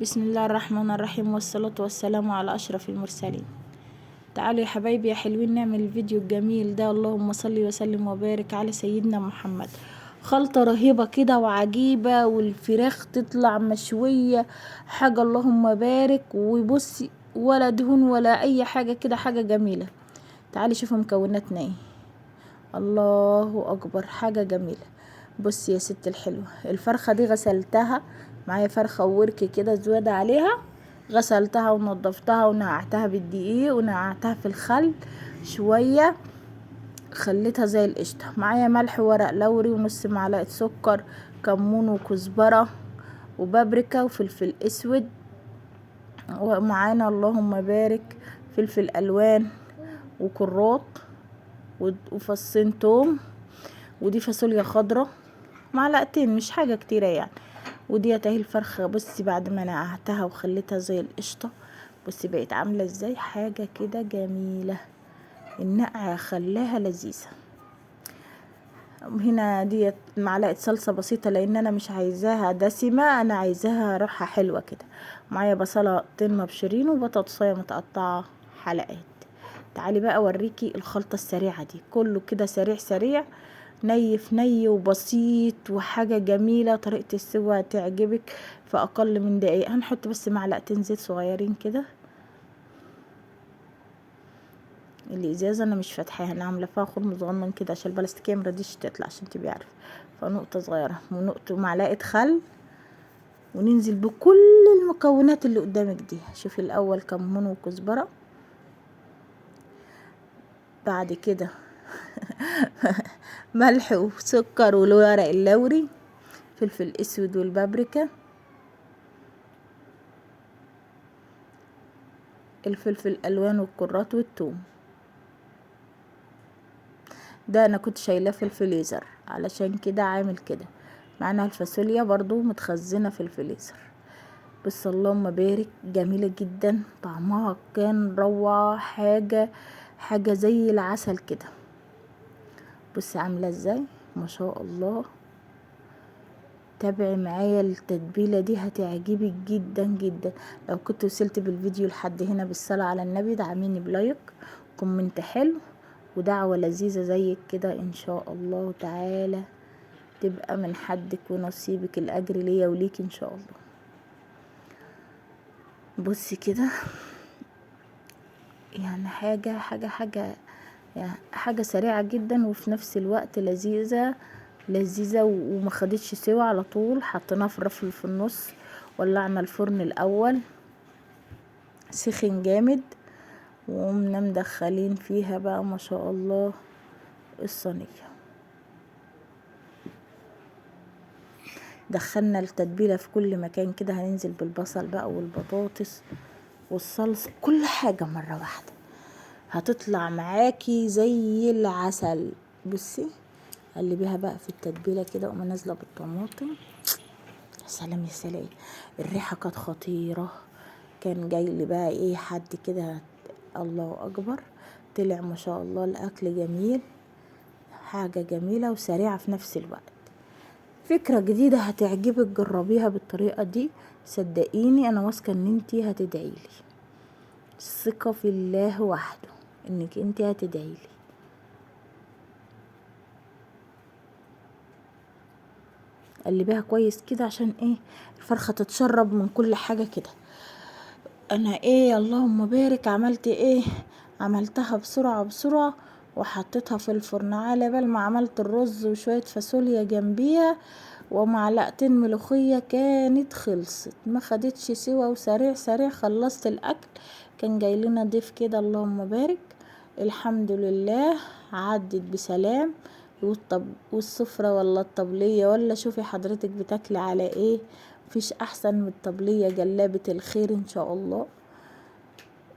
بسم الله الرحمن الرحيم، والصلاة والسلام على أشرف المرسلين. تعالوا يا حبايبي يا حلوين نعمل الفيديو الجميل ده. اللهم صل وسلم وبارك على سيدنا محمد. خلطة رهيبة كده وعجيبة، والفراخ تطلع مشوية حاجة اللهم بارك، وبصي ولا دهون ولا أي حاجة كده، حاجة جميلة. تعالي شوفوا مكوناتنا ايه. الله أكبر، حاجة جميلة. بصي يا ست الحلوة، الفرخة دي غسلتها معايا، فرخة وورك كده زيادة عليها، غسلتها ونضفتها ونقعتها بالدقيق ونقعتها في الخل شوية، خليتها زي القشطة. معايا ملح وورق لوري ونص معلقة سكر، كمون وكزبرة وبابريكا وفلفل اسود، ومعانا اللهم بارك فلفل الوان وكرات وفصين توم، ودي فاصوليا خضراء معلقتين، مش حاجة كتيرة يعني. وديت اهي الفرخة، بصي بعد ما نقعتها وخليتها زي القشطة، بصي بقت عاملة ازاي، حاجة كده جميلة. النقع خلاها لذيذة. هنا ديت معلقة صلصة بسيطة لان انا مش عايزاها دسمة، انا عايزاها روحها حلوة كده. معايا بصلتين مبشورين وبطاطساية متقطعة حلقات. تعالي بقى اوريكي الخلطة السريعة دي، كله كده سريع سريع، ني في ني وبسيط وحاجة جميلة. طريقة السوا تعجبك في اقل من دقيقة. هنحط بس معلقتين زيت صغيرين كده. الازازة انا مش فاتحاها، انا عاملة فيها خرم صغنن كده عشان البلاستيكية مرضيش تطلع، عشان تبقي عارفة. فنقطة صغيرة ونقطة معلقة خل، وننزل بكل المكونات اللي قدامك دي. شوفي الاول كمون وكزبرة، بعد كده ملح وسكر والورق اللوري، فلفل اسود والبابريكا، الفلفل الالوان والكرات والثوم. ده انا كنت شايلاه في الفريزر علشان كده عامل كده. معانا الفاصوليا برضو متخزنه في الفريزر. بس اللهم بارك، جميله جدا، طعمها كان روعه، حاجه زي العسل كده. بصي عامله ازاي ما شاء الله. تابعي معايا التتبيله دي هتعجبك جدا جدا. لو كنت وصلت بالفيديو لحد هنا بالصلاه على النبي، دعميني ب like comment حلو ودعوه لذيذه زيك كده ان شاء الله تعالى، تبقى من حدك ونصيبك الاجر ليا وليك ان شاء الله. بصي كده يعني حاجه حاجه حاجه يعني حاجه سريعه جدا وفي نفس الوقت لذيذه لذيذه، وما خدتش سوا على طول. حطيناها في الرف في النص، ولعنا الفرن الاول سخن جامد، وقمنا مدخلين فيها بقى ما شاء الله الصينيه. دخلنا التتبيله في كل مكان كده. هننزل بالبصل بقى والبطاطس والصلصه، كل حاجه مره واحده، هتطلع معاكي زي العسل. بصي قلبيها بقى في التتبيله كده، وقوم نازله بالطماطم. يا سلام يا سلام، الريحه كانت خطيره. كان جاي لي بقى ايه حد كده، الله اكبر، طلع ما شاء الله الاكل جميل، حاجه جميله وسريعه في نفس الوقت. فكره جديده هتعجبك، جربيها بالطريقه دي، صدقيني انا واثقه ان انتي هتدعيلي. الثقه في الله وحده انك انتي هتدعيلي. قلبيها كويس كده عشان ايه الفرخه تتشرب من كل حاجه كده. انا ايه اللهم بارك عملت ايه، عملتها بسرعه بسرعه وحطيتها في الفرن. على بال ما عملت الرز وشويه فاصوليا جنبيها ومعلقتين ملوخيه كانت خلصت، ما خدتش سوا، وسريع سريع خلصت الاكل. كان جاي لنا ضيف كده اللهم بارك، الحمد لله عدت بسلام. والسفرة ولا الطبلية ولا شوفي حضرتك بتاكلي على ايه، مفيش احسن من الطبلية، جلابة الخير ان شاء الله.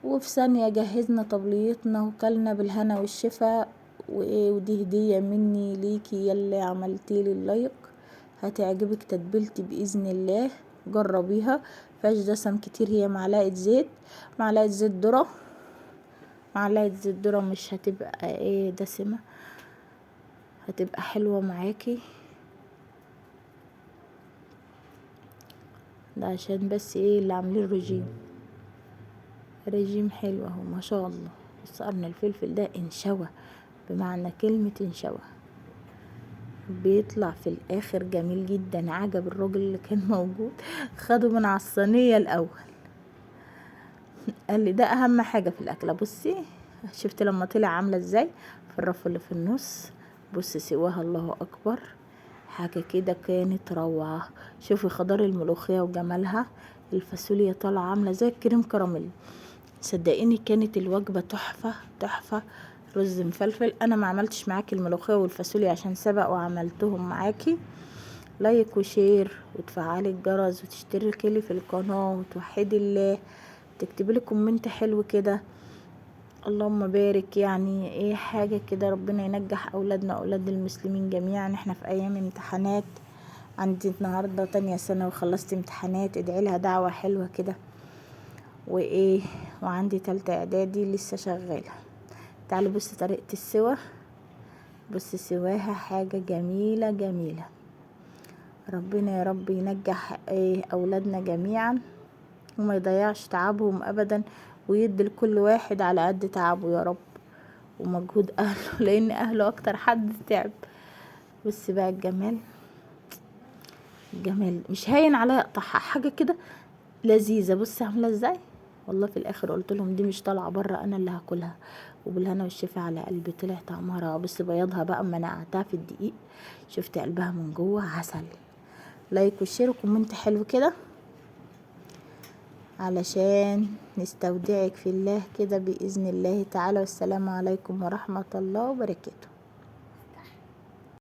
وفي ثانية جهزنا طبليتنا وكلنا بالهنا والشفا. وايه، ودي هدية مني ليكي يلي عملتيلي ال like، هتعجبك تتبيلتي بإذن الله، جربيها. مفيهاش دسم كتير، هي معلقة زيت، معلقة زيت ذرة، معلقة زيت ذرة مش هتبقى ايه دسمة، هتبقى حلوة معاكي. ده عشان بس ايه اللي عاملين رجيم، رجيم حلو اهو ما شاء الله. بس قرن الفلفل ده انشوى، بمعنى كلمة انشوى، بيطلع في الاخر جميل جدا. عجب الراجل اللي كان موجود، خده من على الصينية الاول، قال لي ده اهم حاجة في الاكلة. بصي شفت لما طلع عاملة ازاي في الرف اللي في النص، بصي سواها الله اكبر، حاجة كده كانت روعة. شوفي خضار الملوخية وجمالها، الفاصوليا طالعة عاملة زي الكريم كراميل. صدقيني كانت الوجبة تحفة تحفة. رز مفلفل، انا ما عملتش معاكي الملوخية والفاصوليا عشان سبق وعملتهم معاكي. like و share وتفعلي الجرس وتشتركي لي في القناة وتوحدي الله، تكتبي لي comment حلو كده، اللهم بارك. يعني ايه حاجة كده، ربنا ينجح اولادنا واولاد المسلمين جميعا. احنا في ايام امتحانات، عندي النهاردة تانية سنة وخلصت امتحانات، ادعي لها دعوة حلوة كده. وايه، وعندي تالتة اعدادي لسه شغالة. تعالوا بصي طريقة السوا، بصي سواها حاجة جميلة جميلة. ربنا يا رب ينجح ايه اولادنا جميعا وما يضيعش تعبهم ابدا، ويدي لكل واحد على قد تعبه يا رب ومجهود اهله، لان اهله اكتر حد تعب. بصي بقى الجمال، الجمال مش هاين عليا اقطعها، حاجة كده لذيذة. بصي عاملة ازاي، والله في الاخر قلت لهم دي مش طالعة بره، انا اللي هاكلها، وبالهنا والشفا على قلبي. طلع طعمها روعة. بصي بياضها بقى اما نقعتها في الدقيق، شفت قلبها من جوه عسل. like و share و comment حلو كده علشان نستودعك في الله كده بإذن الله تعالى. والسلام عليكم ورحمة الله وبركاته.